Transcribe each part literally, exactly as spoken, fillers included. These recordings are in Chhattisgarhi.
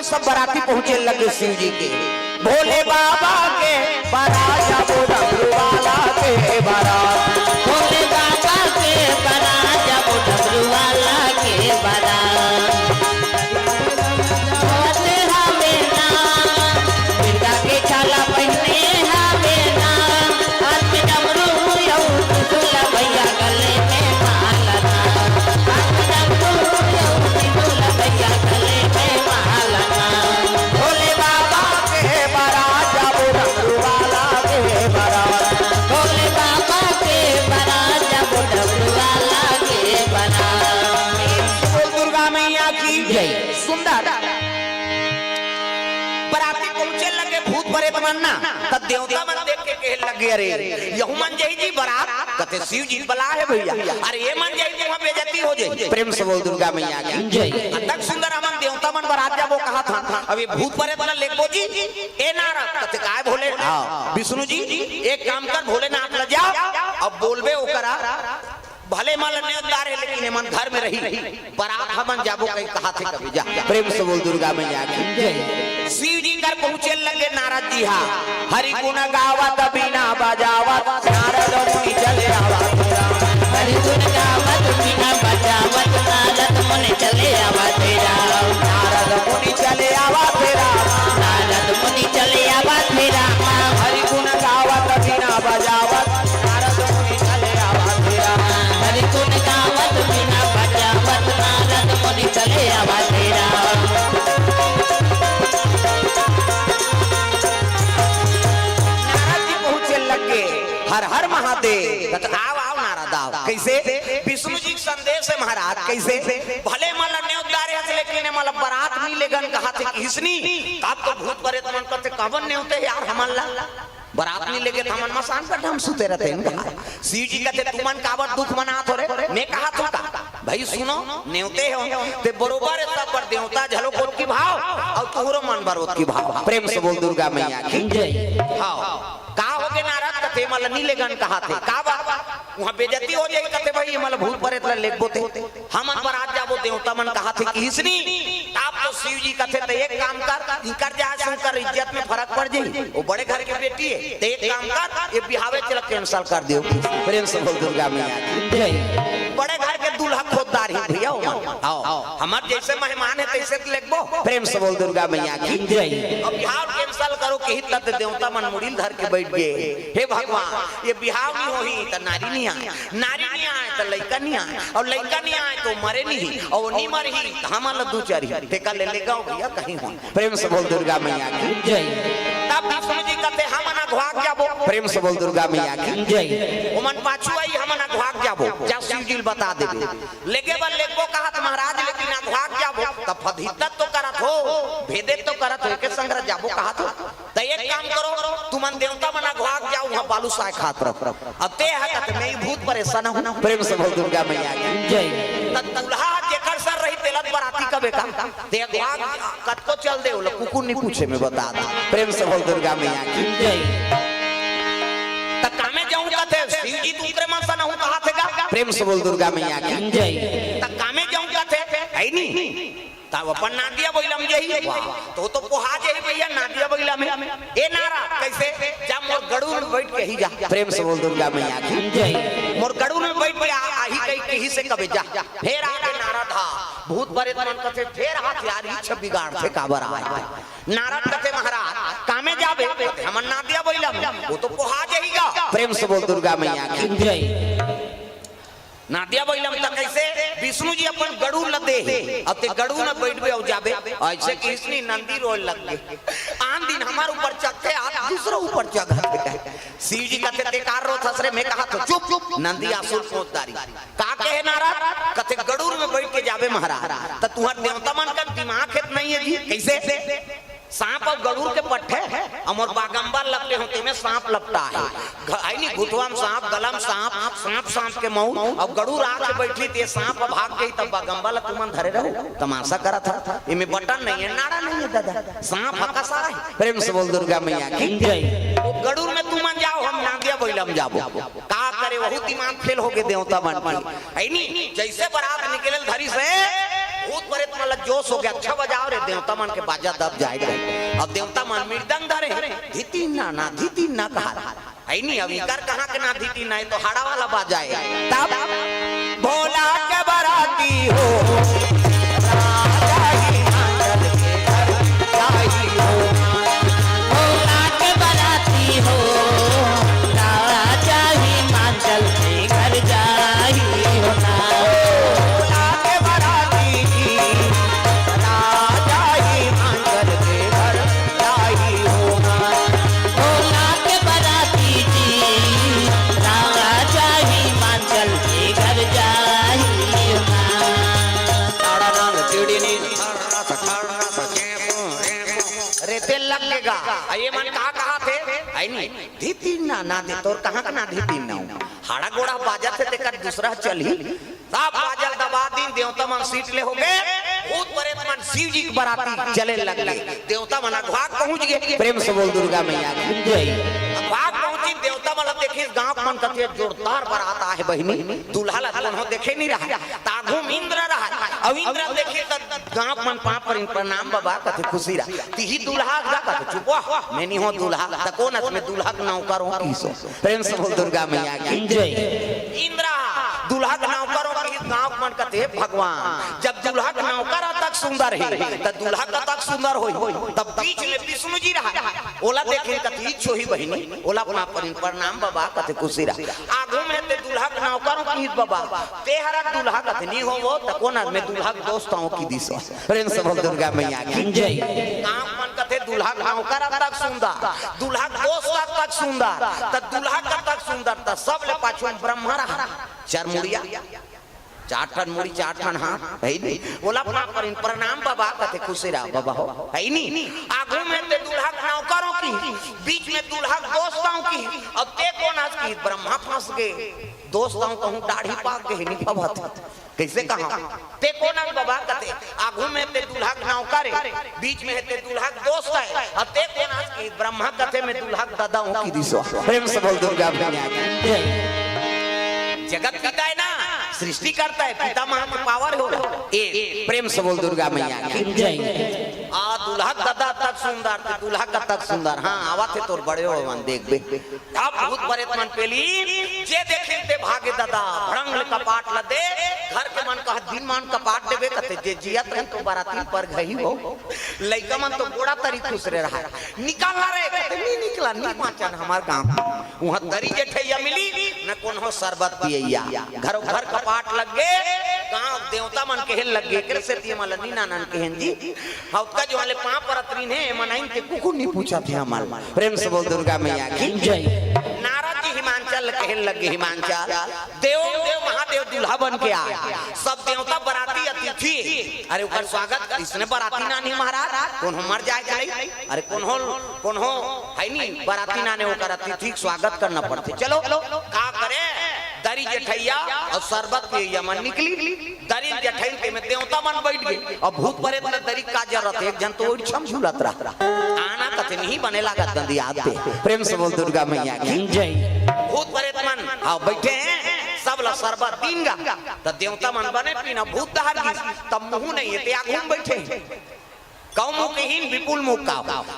सब बराती पहुंचे लगे शिव जी के। भोले बाबा के बरात, जाबो डमरू वाला के बरात। भोले बाबा के बरात, जाबो डमरू वाला के बरात। होत हवे ना, मिर्गा के छाला पहिने हवे ना, हाथ में डमरू अउ त्रिशूल भैया गले में माला ना। हाथ में डमरू अउ त्रिशूल भैया गले में माला ना। भोले बाबा के बरात, जाबो डमरू वाला के बरात। भोले बाबा के बरात, जाबो डमरू वाला के बरात। बोल दुर्गा मैया की जय। सुंदर। बराती पहुंचे लगे भूत प्रेत मन ना, त देवता मन देख के कहे लगे, "अरे, यहू मन जाही जी बरात?" कथे, "शिव जी बला हे भैया।" "अरे, ये मन जाही, वहां बेइज्जती हो जाही।" प्रेम से बोल दुर्गा मैया की जय। अतक सुंदर हमन देवता मन बरात जाबो कहत हन, अब ये भूत प्रेत मन लेगबो जी? ए नारद, कथे, "काय भोले?" हाँ। "विष्णु जी, एक काम कर, भोलेनाथ ल जा, अब बोलबे ओकरा, भले मन ल नेवत डारे हे, लेकिन एमन घर में रही, बरात हमन जाबो कही कहत हे कभी जा।" प्रेम से बोल दुर्गा मैया की जय। शिव जी कर पहुंचे लगे नारद जी हा, हरि गुण गावत बीना बजावत नारद मुनि चले आवत राम। हरि गुण गावत बीना बजावत नारद मुनि चले आवत राम। नारद मुनि चले आवत राम। नारद मुनि चले आवत राम। हरि गुण गावत बीना बजावत नारद मुनि चले आवत राम। हरि गुण गावत बीना बजावत नारद मुनि चले आवत राम। नारद जी पहुंचे लगे, "हर हर महादेव।" कहत, "आओ, आओ नारद, आओ।" कैसे? विष्णु जी के संदेश हे महाराज, कैसे? "भले मन ल नेवत डारे हस, लेकिन एमन ल बरात नइ लेगन कहत हे किहिस नी।" तब तो भूत प्रेत मन कथे, "काबर नेवते यार हमन ल? बरात नइ लेगे त हमन मसान गड्ढा म सुते रहतेन।" शिव जी कथे, "तुमन काबर दुख मनात हो रे?" मैं कहत हंव का, भाई सुनो, नेवते हो ते बरोबर हे, सब बर देवता झलो ओतकी भाव अउ तुहरो मन बर ओतकी भाव। प्रेम से बोल दुर्गा मैया की जय। हाँ, का होगे नारद? कथे, "एमन ल नइ लेगन कहत हे।" "काबर?" "वहां बेइज्जती हो जाही।" कथे, "भाई, एमन ल भूत प्रेत ल लेगबो ते हमन बरात जाबो, देवता मन कहत हे किहिस नी।" तब तो शिव जी कथे, "त एक काम कर, इकर जाए से उंकर इज्जत में फरक पड़ जाही, वो बड़े घर के बेटी हे, त एक काम कर, ये बिहावे चला cancel कर देव।" प्रेम से बोल दुर्गा मैया की जय। बड़े घर के दूल्हा खोजदार ही भैया हो। आओ, हमर जैसे मेहमान हे तैसे त लेगबो। प्रेम से बोल दुर्गा मैया की जय। अब बिहाव cancel करो कही तब देवता मन मुड़ी ल धर के बइठ गे। "हे भगवान, ये बिहाव नइ होही त नारी नइ आय, नारी नइ आय त लइका नइ आय, अउ लइका नइ आय त मरे नइ ही, अउ नइ मरही त हमन ल दू चार ही ठेका ले लेगा भैया कहीं हो।" प्रेम से बोल दुर्गा मैया की जय। तब विष्णु जी कथे, "हमन अघवाक जाबो।" प्रेम से बोल दुर्गा मैया की जय। "ओमन पाछू आही, हमन अघवाक जाबो।" "जा शिव जी ल बता देबे।" "लेगे बर लेगबो कहत महाराज, लेकिन अघवाक जाबो।" "त फदित्ता तो करत हो, भेदे तो करत हो, एके संग जाबो कहत हो। त एक काम करो, तुमन देवता मन अघवाक जाओ, वहां बालूसाय खात रहो। अब ते हा कथे, मैं ही भूत परेशान हूं।" प्रेम से बोल दुर्गा मैया की जय। त दूल्हा जेकर सर रही तेला बराती कबे का, ते अघवाक कतको चल दे, ओला कुकुर नइ पूछे, मैं बता दा। प्रेम से बोल दुर्गा मैया की जय। त कामे जाऊं कथे, शिव जी त उंकरे मन सन हूं कहत हे का। प्रेम से बोल दुर्गा मैया की जय। त कामे जाऊं कथे, हे नी? तब अपन नांदिया बइला म जाही। वाह। तो, तो पोहा जाही भैया नांदिया बइला में। ए नारद, कैसे? जा मोर गड़ूर में बइठ के ही जा। प्रेम से बोल दुर्गा मैया की जय। मोर गड़ूर में बइठ के आ, आही कही, कही से कबे जा। फेर आगे नारद हा, भूत प्रेत मन कथे, फेर हथियार ही छ बिगाड़थे काबर आय। नारद कथे, "महाराज, कामे जाबे?" "हमन नांदिया बइला में।" "वो तो पोहा जाही गा।" प्रेम से बोल दुर्गा मैया की जय। नांदिया बइला म त कैसे? विष्णु जी अपन गड़ूर ल दे हे, अब ते गड़ूर म बइठबे अउ जाबे, अइसे किहिस नी नंदी रोय लग गे। आन दिन हमर ऊपर चघथे, आज दूसरा ऊपर चघथे। शिव जी कथे, "ते कार रोथस रे?" मैं कहत हंव, "चुप, चुप, नंदी असुर पोंछ डारी।" "का कहे नारद?" कथे, "गड़ूर म बइठ के जाबे महाराज, त तुंहर देवता मन कर दिमाग हे त नइ हे जी।" "कैसे?" "सांप अउ गड़ूर के पट्ठे, अउ मोर बागम्बर लपटे हों, तेमे सांप लपटा हे। घ-, आय नी, घुटवा म सांप, गला म सांप, सांप, सांप के मउर, अउ गड़ूर आके बइठही, त सांप भाग जाही, तब बागम्बर ल तुमन धरे रहू? तमाशा करत हव। एमे बटन नइ हे, नाड़ा नइ हे दादा, सांप ह कसाय।" प्रेम से बोल दुर्गा मैया की जय। "वो गड़ूर में तुमन जाओ, हम नांदिया बइला म जाबो।" का करे, वहू दिमाग फेल होगे देवता मन के। आय नी, जइसे बरात निकले ल धरिस हे, भूत परेत मन ला जोश हो गया, "अच्छा बजाओ रे, देवता मन के बाजा दब जाए रे।" अब देवता मन मृदंग धरे, "धितिन ना, ना धितिन ना" कहा। है नहीं, अब इकर कहाँ के ना धितिन ना, ये तो हाड़ा वाला बाजा है। तब भोला के बराती हो, राजा हिमाचल के घर जाई हो। भोला के बराती हो, राजा हिमाचल के घर जाई हो ना। भोला के बराती जी, राजा हिमाचल के घर जाई हो ना। भोला के बराती जी, राजा हिमाचल के घर जाई हो ना। ताड़ा नाम चिड़ी नी, ताड़ा सा, ताड़ा सा, चेंपू, रेंपू। रे तेल लग लेगा। आ ये मन कहा, कहा थे? आई नहीं। धितिन ना, ना दे, तोर कहाँ का ना धितिन ना हो? हाड़ा गोड़ा बाजा थे, तेकर दूसरा चल ही। सब बाजा दबा दिन, देवता मन सीट ले हो गए। भूत परेत मन शिव जी के बराती चले लग गए। देवता मन अघवाक पहुंच गए। प्रेम से बोल दुर्गा मैया की जय। अघवाक पहुंची, देवता मन देखिस, गांव मन कथे जोरदार बरात आहे बहिनी, दूल्हा ला कोनो देखे नहीं रहा। ताघू में इंद्र रहा। अब इंद्र देखिस त गांव मन पांव परी, "प्रणाम बाबा" कथे, "खुशी रहा।" तिही दूल्हा गा कथे, "चुप हो, मैं नहीं हो दूल्हा, त कोन अस, मैं दूल्हा के नौकर हो" किसो। प्रेम से बोल दुर्गा मैया की जय। इंद्रा, दूल्हा के नौकर हो किस, गांव मन कथे, "भगवान, जब दूल्हा के नौकर अतक सुंदर है, त दूल्हा कतक सुंदर होई?" तब बीच में विष्णु जी रहा, ओला देखे कथे, "छोही बहिनी", ओला पांव परी, "प्रणाम बाबा" कथे, "खुशी रहा।" आघू में ते दूल्हा के नौकर हो किस बाबा, ते हरा दूल्हा कथे, "नहीं हो वो, त कोन अस, मैं दूल्हा के दोस्त हो" किदिस। प्रेम से बोल दुर्गा मैया की जय। गांव मन कथे दूल्हा के नौकर अतक सुंदर, दूल्हा के दोस्त अतक सुंदर, त दूल्हा कतक सुंदर, त सब ले पाछू में ब्रह्मा रहा, चार मुड़िया, चार ठन मुड़ी, चार ठन हाथ, है नहीं? ओला पांव परी, "प्रणाम बाबा" कथे, "खुशी रहा बाबा हो", है नहीं? आघू में ते दूल्हा के नौकर हो किस, बीच में दूल्हा के दोस्त हो किस, अब ते कोन अस किस, ब्रह्मा फंस गए, "दोस्त हो कहूं, दाढ़ी पाक गए, नहीं फबत।" कैसे कहा? "ते कोन अस बाबा" कथे, "आघू में ते दूल्हा के नौकर हे, बीच में हे ते दूल्हा के दोस्त हे, अउ ते कोन अस?" कि ब्रह्मा कथे, "मैं दूल्हा के ददा हो" किदिस। प्रेम से बोल दुर्गा मैया की जय। जगत पिता है ना, सृष्टि करता है, पिता माँ के पावर हो। ए, प्रेम से बोल दुर्गा मैया की जय। आ, दूल्हा के ददा तक सुंदर, ते दूल्हा कतक सुंदर। हाँ, आवत हे तोर बड़े हो मन, देखबे। अब भूत परेत मन पेली, जे देखिन ते भागे ददा, भड़ंग ले कपाट ल दे, घर के मन कहा, "दिन मान कपाट देबे" कथे, "जे जियत रही तो बराती पर घई हो।" लइका मन तो गोड़ा तरी खुसरे रहा, "निकल ना रे" कथे, "नहीं निकला, नहीं बाँचन हमर गाँव।" उहाँ दरी जेठैया मिली, न कोनो शरबत पियैया, घरो घर कपाट लग गे, गाँव देवता मन कहे लग गे, "एकरे सेती मन ल नी नानन कहेन जी।" हाँ, ओतका जो वाले पाँव परत रहिन हे, एमन आइन के कुकुर नी पूछत हे हमन। प्रेम से बोल दुर्गा मैया की जय। नारद जी हिमांचल कहे लगे, "हिमांचल, देव, देव महादेव दूल्हा बन के आए, सब देवता बराती अतिथि, अरे ओकर स्वागत कर।" इसने बराती नानी महाराज, कोनो मर जाए के नहीं, अरे कोनो, कोनो है नहीं, बराती नाने ओकर अतिथि के स्वागत करना पड़थे। चलो, का करे, दरी जेठैया अउ शरबत पियैया मन निकली। दरी जेठइन के में देवता मन बइठ गे। अब भूत परेत ल दरी का जरूरत हे, एक झन तो ओइर छम झुलत रहा। आना कथे नहीं बने लागत दंदी आते। प्रेम से बोल दुर्गा मैया की जय। भूत परेत मन, हाँ, बइठे हे, सब ल शरबत दीन गा। त देवता मन बने पीन, भूत डहर गिस, तब मुँह नहीं हे ते आघू म बइठे हे। कउ मुँह कहिन, विपुल मुँह का।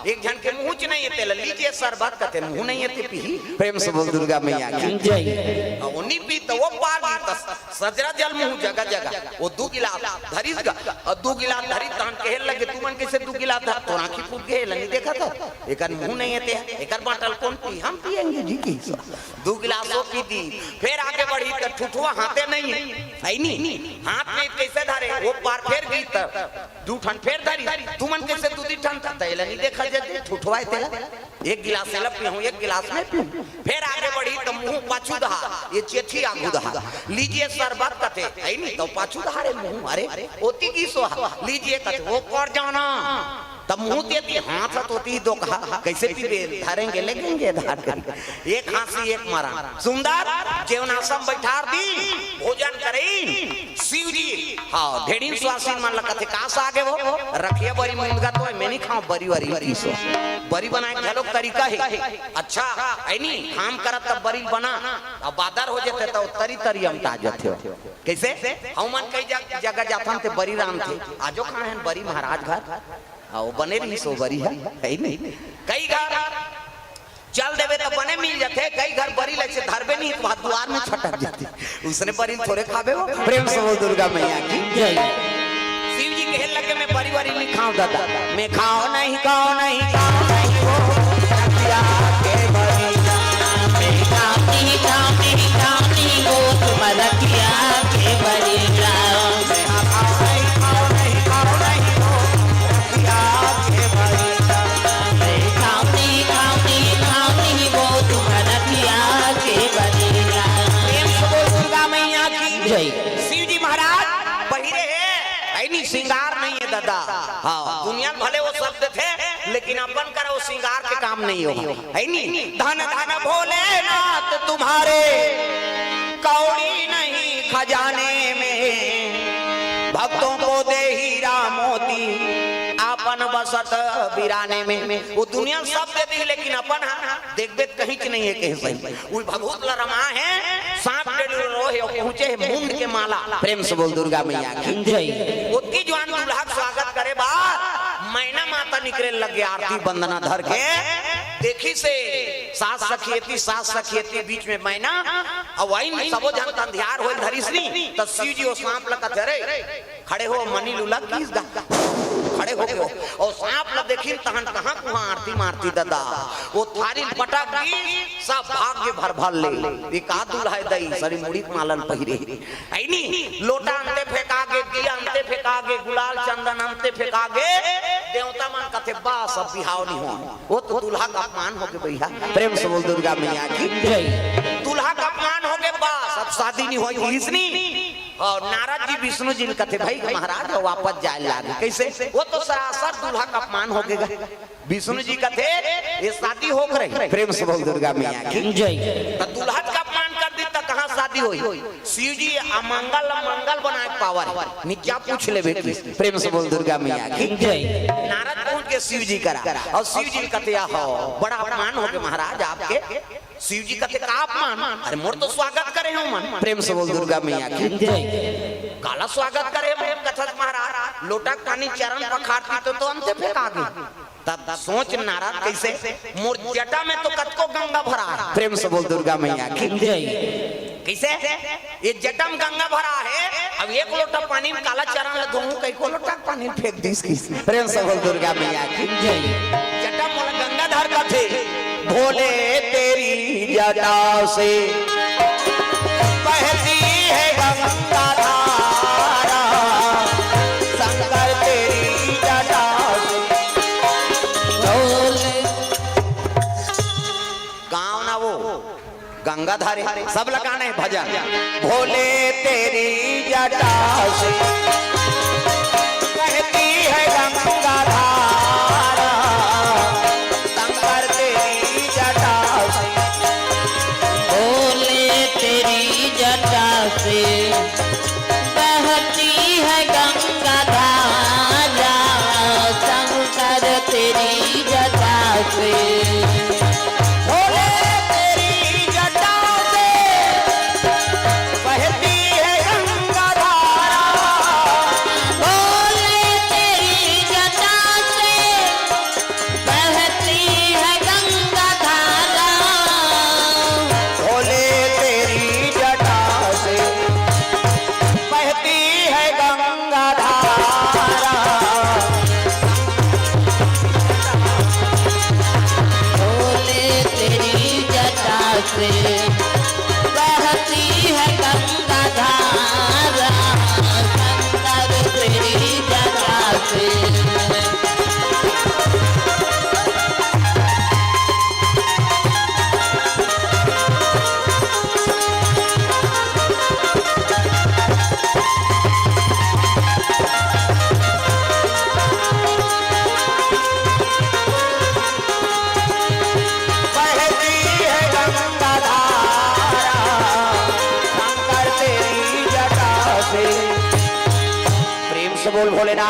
एक झन के मुँहच नहीं हे तेला, "लीजिए शरबत" कथे, मुँह नहीं हे ते पीही। प्रेम से बोल दुर्गा मैया की जय। अउ नी पी त ओ पार गिस, सजरा जल मुँह जगह जगह। ओ दू गिलास धरिस गा, अउ दू गिलास धरिस तहन कहे लगे, "तुमन कइसे दू गिलास धर, तोर आँखी फूट गे, एला नी देखत हस? एकर मुँह नहीं हे ते, एकर बाँटल कोन पी? हम पिएंगे जी" किस। दू गिलास ओ पी दिस, फेर आगे बढ़िस त ठुठुवा हाथे नहीं हे, है नी? हाथ में कइसे धरे, ओ पार फेर गिस त दू ठन फेर धरिस, "तुमन कइसे दू दू ठन धर, त एला नी देखत हस, ठुठुवा हे तेला, एक गिलास एला पीहूँ, एक गिलास मैं पीहूँ।" फेर आगे बढ़िस त मुँह पाछू डहर, ए चेथी आघू डहर, "लीजिए शरबत" कथे, है नी? त पाछू डहर ए मुँह, अरे ओती गिस ओ हा, "लीजिए" कथे, ओ कर जाना। तब मुंह ते ती हाथ तो ती दो कहा, कैसे पीबे, धरेंगे, लेगेंगे, धार करी। एक हांसी, एक मरण। सुंदर, जेवनासम बैठार दी, भोजन करी, शिव जी, हाँ, ढेड़िन सुवासिन मन ल कथे, "का साग हे वो?" "रखिया बरी मुनगा तो हे, मैं नहीं खाऊं, बरी वरी पीसो।" बरी बनाए के घलोक तरीका हे। अच्छा, है नी, काम करत तब बरी बना, अब बादर हो जाथे त तरी तरी अमटा जाथे। कैसे? हमन कई जग-, जगह जाथन ते बरी रांधथे, आजो खाए हन बरी महाराज घर। हाँ, वो बने रही सो बरी है, है ही नहीं। कई घर चल देवे तो बने मिल जाथे, कई घर बरी ले से धरबे नहीं तो दुआर में छटक जाथे। उसने बरी थोरे खाबे हो। प्रेम से बोल दुर्गा मैया की जय। शिव जी कहे लगे, "मैं बरी वरी नहीं खाऊं दादा, मैं खाओ नहीं, खाओ नहीं, खाओ नहीं वो रखिया के बरी।" मैं खाओ नहीं, खाओ नहीं, खाओ नहीं वो तुम रखिया के बरी। प्रेम से बोल दुर्गा मैया की जय। शिव जी महाराज पहिरे हे, ऐनी श्रृंगार नहीं है दादा। हाँ, दुनिया भले वो शब्द थे, लेकिन अपन करा वो श्रृंगार के काम नहीं हो, है नी? धन धन भोलेनाथ तुम्हारे, कौड़ी नहीं खजाने में, भक्तों को दे हीरा मोती, आपन बसत बिराने में। वो दुनिया सब दे दी, लेकिन अपन हा देखबे त कहीं के नहीं है, कहीं सही। वो भभूत ल रमा हे, सांप के डर रोहे, पहुंचे हे मुंड के माला। प्रेम से बोल दुर्गा मैया की जय। ओतकी जुवान दूल्हा के स्वागत करे बर मैना माता निकरे लगे, आरती वंदना धर के। देखिस हे सास सखी एती, सास सखी एती, बीच में मैना, अउ आइन सबो झन त अंधियार होय धरिस नी, त शिव जी वो सांप ल कथे, "अरे, खड़े हो, मनी लूला कीस गा।" खड़े हो गए हो। अउ सांप ल देखिन तहन कहाँ कुहाँ आरती मारती दादा। वो थारी पटक दी, सब भाग के भर भर ले। ये का दूल्हा हे दई, सरी मुड़ी के माला ल पहिरे। है नी? लोटा अंते फेंका गे, दिया अंते फेंका गे, गुलाल चंदन अंते फेंका गे। देवता मन कथे, "बस, अब बिहाव नहीं हो।" वो तो दूल्हा का अपमान हो गे भैया। प्रेम से बोल दुर्गा मैया की जय। दूल्हा का अपमान हो गे, बस, अब शादी नहीं होय, इसनी। अउ नारद जी विष्णु जी ल कथे, "भाई महाराज, वापस जाए लागे।" कैसे? वो तो सरासर दूल्हा का अपमान हो गे गा। विष्णु जी कथे, "ये शादी हो करे।" प्रेम से बोल दुर्गा मैया की जय। त दूल्हा का अपमान कर दी त कहाँ शादी होई? शिव जी अमंगल मंगल बनाए पावर। नित्या पूछ ले बेटी। प्रेम से बोल दुर्गा मैया की जय। नारद पहुंच के शिव जी करा अउ शिव जी ल कथे, "आहो, बड़ा अपमान हो गे महाराज आपके।" शिव जी कथे, "का अपमान? अरे मोर तो स्वागत करे हो मन।" प्रेम से बोल दुर्गा मैया की जय। "काला स्वागत करे हो?" कथस महाराज, "लोटा पानी चरण पखारती तो, तो अंते फेंका गे।" तब सोच नारद कैसे, "मोर जटा में तो कतको गंगा भरा हे।" प्रेम से बोल दुर्गा मैया की जय। कैसे? ये जटा में गंगा भरा हे, अब एक लोटा पानी में काला चरण ल धोऊं, कई को लोटा पानी फेंक दिस किस। प्रेम से बोल दुर्गा मैया की जय। जटा मोला गंगाधर कथे, भोले तेरी जटा से बहती है गंगा धारा, शंकर तेरी जटा से। भोले। गाँव ना वो गंगाधार हे, सब लगाने भजन। भोले तेरी जटा से बहती है गंगा धारा, शंकर तेरी जटा से। भोले तेरी जटा से बहती है गंगा धारा, शंकर तेरी जटा से। भोले तेरी जटा से बहती है गंगा धारा। भोले तेरी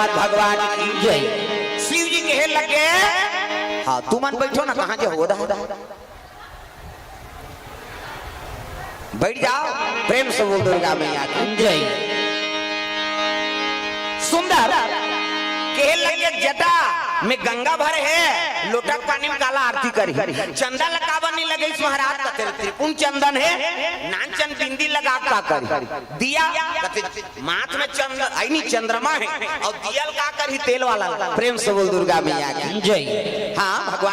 भगवान की जय। शिव जी कहे लगे, हाँ, तुमन बैठो ना, कहाँ जे हो रहा, बैठ जाओ। प्रेम से बोल दुर्गा मैया की जय। सुंदर कहे लगे, जटा में गंगा भरे हे, लोटा के पानी में काला आरती करी। चंदा लगावन नहीं लगे इस महाराज का, तेरे त्रिपुण चंदन है, नानचन बिंदी लगा का करी। दिया, कहते, माथ में चंद-, आई नहीं, चंद्रमा है, और दियल का करी, तेल वाला। प्रेम से बोल दुर्गा मैया की जय। हाँ, भगवान